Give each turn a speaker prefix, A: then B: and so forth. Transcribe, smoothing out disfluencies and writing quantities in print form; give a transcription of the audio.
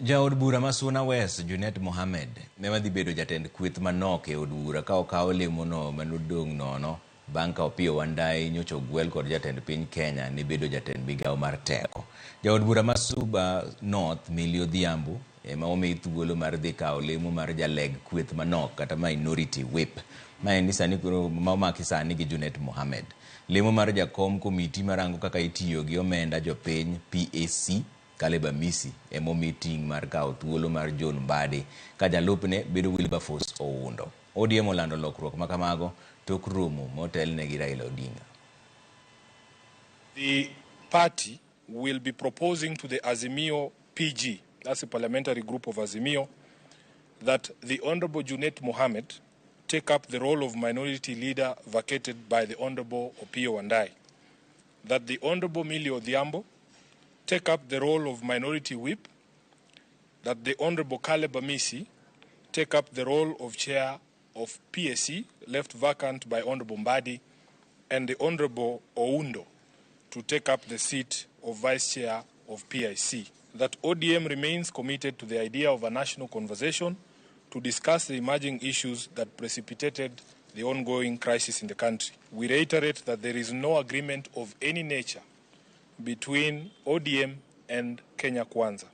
A: Jaod bura ma Suna West, Junet Mohammed, ne wadhi bedo jatend kweth manok e od bura ka okawo lemono manodong' nono bang' ka Opiyo Wandayi nyocha ogwel kod jatend piny Kenya ne bedo jatend migawo mar teko. Jaod bura ma Suba North, Millie Odhiambo, ema omi thuolo mar dhi kawo lemo mar jaleg kweth manok kata minority whip. Ma en sani koro ma omaki sani gi Junet Mohammed. Lemo mar jakom komiti marango kaka itiyo gi omenda jopiny PAC Caleb Amisi ema omi ting' mar kawo thuolo mar John Mbadi ka jalupne bedo Wilberforce Oundo. ODM olando lokruok ma kamago tok romo motelne gi Raila Odinga.
B: The party will be proposing to the Azimio PG, that's the parliamentary group of Azimio, that the Honorable Junet Mohammed take up the role of minority leader vacated by the Honorable Opiyo Wandayi, that the Honorable Millie Odhiambo take up the role of minority whip, that the Honorable Caleb Amisi take up the role of chair of PAC, left vacant by Honorable Mbadi, and the Honorable Oundo to take up the seat of vice chair of PIC. That ODM remains committed to the idea of a national conversation to discuss the emerging issues that precipitated the ongoing crisis in the country. We reiterate that there is no agreement of any nature between ODM and Kenya Kwanza.